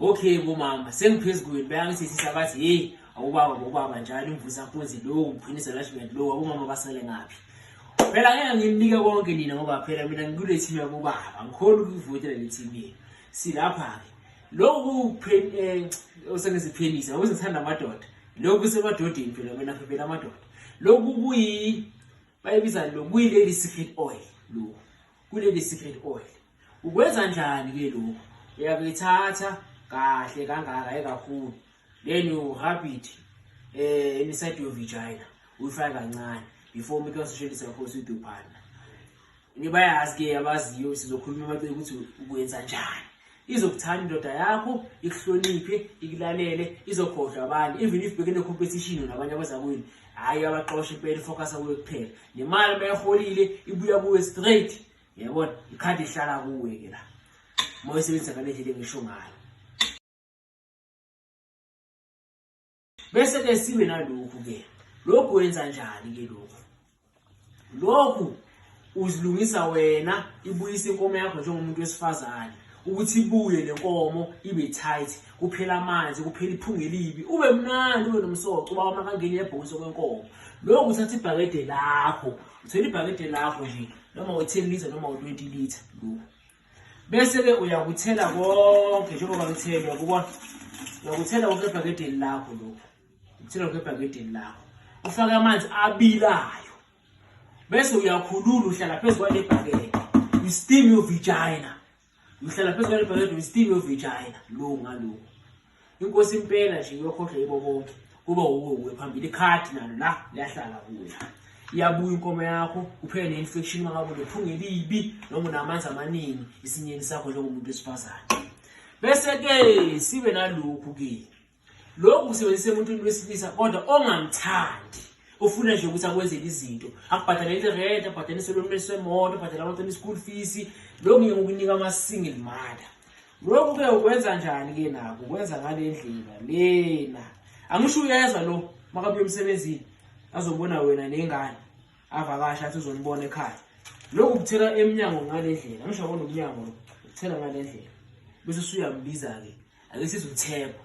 Okay bomama, sengiphezu kwenu bayangithethisa bathi hey awubaba bobaba njalo imvusa nkunzi lo uphindisa management lo abomama basele ngaphi. Phela ngeke nginike konke nina ngoba phela mina ngikule team yabobaba ngikhona ukuvotela le team yenu. Silapha ke. Lokhu osengiziphenisa ngoba ngithanda amadoda. Lokhu kusemadodeni phela mina phela amadoda. Lokhu kuyi bayibiza lokhu kuyi-lady secret oil lokhu. Kulady secret oil. Ukwenza njani ke lokhu? Uyakuyithatha kahle kangaka ekakhulu. Then you rub it inside your vagina. Uyifake kancane before make sure sakho with your partner. Nibayazi ke abaziyo sizokhuluma amaciko ukuthi ukwenza njani. Izokuthanda indoda yakho, ikuhloniphe, ikulalele, izokhohlwa abanye even if bekene competition nabanye abazakwenu. Hayi abaxosha impela ifocus kuwe kuphela. Nemali mayiholile ibuya kuwe straight. Yabona ikhadi ihlala kuwe ke la. Uma uyisebenzisa ngale ndlela engisho ngayo. Bese ke sibe nalokhu ke. Lokhu wenza njani ke lokhu? Lokhu uzilungisa wena ibuyisa inkomo yakho njengomuntu wesifazane ukuthi ibuye le nkomo ibe tight kuphela amanzi kuphela iphunga elibi ube mnandi ube nomsoco ubaba makangene ebhokisi kwenkomo. Lokhu uthatha ibhakede lakho, uthola ibhakede lakho nje noma u-10 litre noma u-20 litre lokhu. Bese-ke uyakuthela konke njengoba ngithele uyakubona, uyakuthela konke ebhakedeni lakho lokhu, ukuthela konke ebhakedeni lakho, ufake amanzi abilayo, bese uyakhulula uhlala phezu kwale bhakede, you steam your vagina, uhlala phezu kwale bhakede, you steam your vagina lo ngalokhu. Inkosi impela nje iyokhohlwa yibo bonke, kuba wuwe wuwe phambili. Ikhadi nalo la liyahlala kuwe la, iyabuya inkomo yakho, uphele ne-infection uma ngabe unephunga elibi noma unamanzi amaningi isinyeni sakho njengomuntu wesifazane. Bese-ke sibe nalokhu-ke, lokhu kusebenzisa emuntwini wesilisa kodwa ongamthandi, ufuna nje ukuthi akwenzele izinto, akubhadalele irent, akubhadalele isolomeli semoto, abhadalele abantwana i-school fees. Lokhu ngikunika ama-single mother. Lokhu ke ukwenza njani ke nako? Ukwenza ngale ndlela lena. Angisho uyezwa lo makabuya emsebenzini azobona wena nengane avakasha athi uzonibona ekhaya. Lokhu kuthela emnyango ngale ndlela. Angisho yabona umnyango lo. Ukuthela ngale ndlela. Bese usuyambiza ke. Ake sithi uTheko.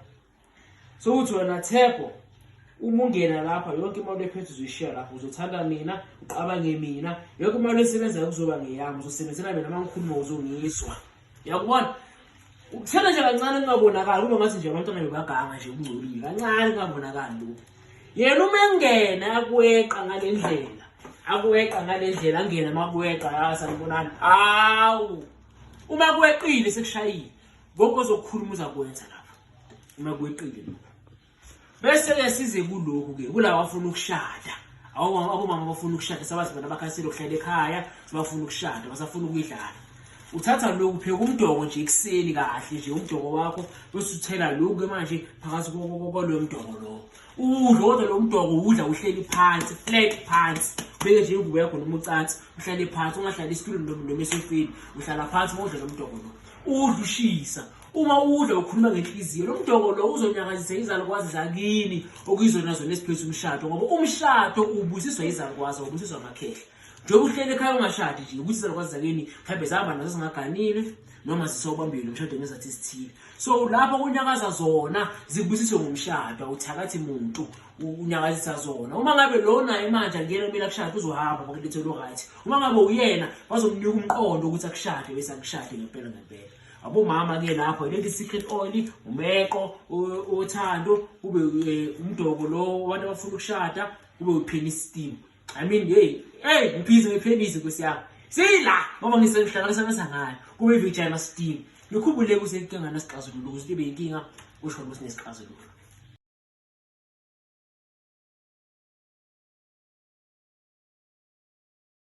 So uthi wena Theko uma ungena lapha yonke imali ephethe uzoyishiya lapho, uzothanda mina, uqabange mina, yonke imali oyisebenzayo kuzoba ngeyami, uzosebenzela mina, uma ngikhuluma uzongizwa. Uyakubona? Ukuthela nje kancane kungabonakali, kube ngathi nje abantwana bebaganga nje kungcolile, kancane kungabonakali lokhu. Yena uma engena akweqa ngale ndlela, akweqa ngale ndlela, angena makweqa, sanibonani. Hawu! Uma kweqile sekushayile, konke ozokukhuluma uzakwenza lapha. Uma kweqile lokho. Bese-ke size kulokhu-ke, kulaba abafuna ukushada. Abomama abafuna ukushada, sabazi bona abakhathele ukuhlala ekhaya, sebafuna ukushada, basafuna ukuyidlala. Uthatha lokhu, pheka umdoko nje ekuseni kahle nje umdoko wakho, bese uthela lokhu-ke manje phakathi kwaloyo mdoko lowo. Udla kodwa lo mdoko udla uhleli phansi, flat phansi. Ubeke nje ingubo yakho noma ucansi, uhlale phansi, ungahlali esitulweni noma esofeni, uhlala phansi uma udla lo mdoko lo. Udla ushisa. Uma udla ukhuluma ngenhliziyo, lo mdoko lo uzonyakazisa izalukwazi zakini okuyizona zona esiphethe umshado, ngoba umshado ubusiswa izalukwazi, ubusiswa amakhehla. Njengoba uhleli ekhaya ungashadi nje, ukuthi izalukwazi zakini mhlawumbe zihamba nazo zingaganile noma zisawubambile umshado ngezathi esithile. So lapho kunyakaza zona zikubusiswe ngomshado, awuthakathi muntu, unyakazisa zona. Uma ngabe lona manje akuyena kumele akushade, uzohamba ngokulethe lo right. Uma ngabe uyena bazomnika umqondo ukuthi akushade bese akushade ngempela ngempela. Abomama ke lapho leli secret oil, umeqo uthando, kube umdoko lo abantu abafuna ukushada, kube upenis steam. I mean hey, hey ngiphize ngepenisi nkosi yami. Sila ngoba ngisengihlala ngisebenza ngayo. Kube vagina steam. Nikhumbule ukuthi inkinga nesixazululo, ukuze ibe inkinga kusho ukuthi nesixazululo.